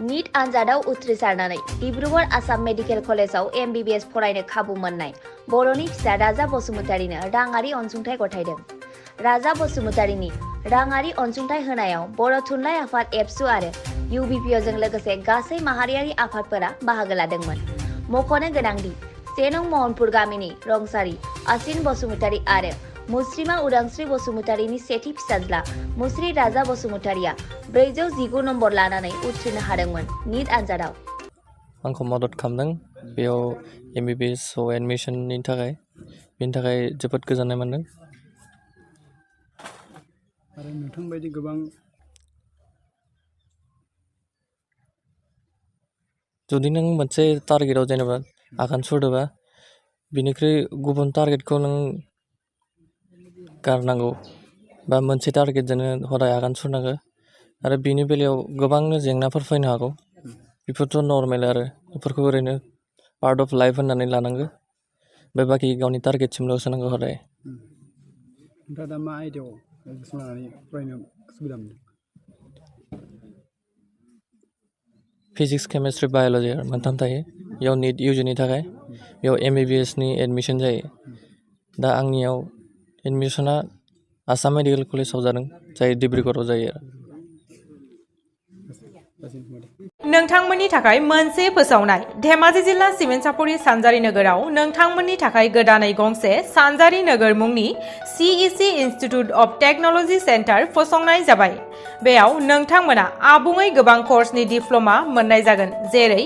NEET आनजादाव उथ्रिसारनानै Dibrugarh Assam medical कलेजाव MBBS फरायनो खाबु मोननाय बर'नि फिसा राजा बसुमतारीनो राङारि अनसुंथाइ गथायदों। राजा बसुमतारीनि राङारि अनसुंथाइ होनायाव बर' थुनलाइ आफाद एबसु आरो UBPOजों लोगोसे गासै माहारियारि आफादफोरा बाहागो लादोंमोन। मख'नो गोनांदि 1 नं महनपुर गामिनि रंसारि आसिन बसुमतारी आरो मुस्रिमा उदांस्रि बसुमतारीनि सेथि फिसाज्ला मुस्रि राजा बसुमतारीया 419 नम्बर लानानै उथ्रिनो हादोंमोन नीट आनजादाव। आंखौ मदद खालामदों बेयाव MBBS एडमिशननि थाखाय, बेनि थाखाय जोबोद गोजोननाय मोनदों। आरो नोंथां बायदि गोबां जुदि नों मोनसे टारगेटआव जेनेबा आगान सुरदोबा बिनिख्रुइ गुबुन टारगेटखौ नों गारनांगौ बा मोनसे टारगेटजोंनो हदाय आगान सुरनांगौ। आरो बिनि बेलायाव गोबां जेंनाफोर फैनो हागौ, बेफोरथ' नर्मेल आरो बेफोरखौ ओरैनो पार्ट अफ लाइफ होननानै लानांगौ। बे बाखि गावनि टारगेटसिमल' होसोनांगौ हदाय। नोंथाङा दा मा आयदायाव गोसो होनानै फरायनो सुबिदा मोनदों? फिजिक्स, केमेस्ट्रि, बाय'लजि मोनथाम थायो। बेयाव नीट UGनि थाखाय बेयाव MBBSनि एडमिशन जायो। दा आंनियाव एडमिशना आसाम मेडिकेल कलेजाव जादों, जाय डिब्रुगड़आव जायो। नोंथांमोननि थाखाय मोनसे फोसावनाय। धेमाजि जिल्ला सिमेन्ट-सापरि सानजारि नोगोराव नोंथांमोननि थाखाय गोदानै गंसे सानजारि नोगोर मुंनि CEC institute of technology centre फसंनाय जाबाय। बेयाव नोंथांमोना आबुङै गोबां कर्सनि डिप्ल'मा मोननाय जागोन, जेरै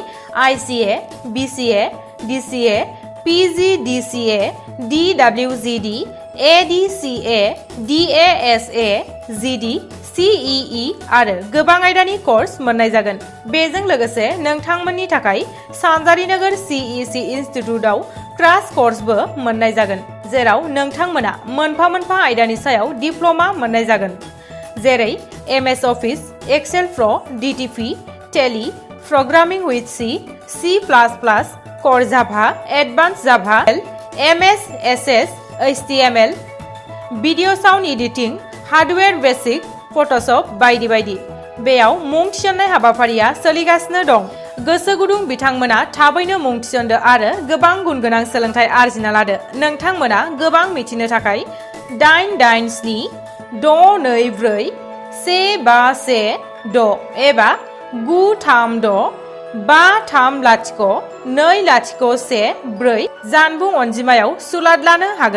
ICA, BCA, DCA, PGDCA, DWGD, ADCA, DASA, GD, CEE आरो गोबां आयदानि कर्स मोननाय जागोन। बेजों लोगोसे नोंथांमोननि थाखाय सानजारि नोगोर CEC इन्स्टिट्युटआव क्रास कर्सबो मोननाय जागोन, जेराव नोंथांमोना मोनफा मोनफा आयदानि सायाव डिप्ल'मा मोननाय जागोन, जेरै MS अफिस, एक्सेल प्र, DTP, Tally, programming with C++, core Java, advance Java, MS SS, HTML, video sound editing, hardware basic, Photoshop बायदि बायदि। बेयाव मुं थिसननाय हाबाफारिया सोलिगासिनो दं। गोसो गुदुं बिथांमोना थाबैनो मुं थिसनदो आरो गोबां गुन गोनां सोलोंथाइ आरजिना लादो। नोंथांमोना गोबां मिथिनो थाखाय 887 624 1516 एबा 936 530 2014 जानबुं अनजिमायाव सुलाद लानो हागोन।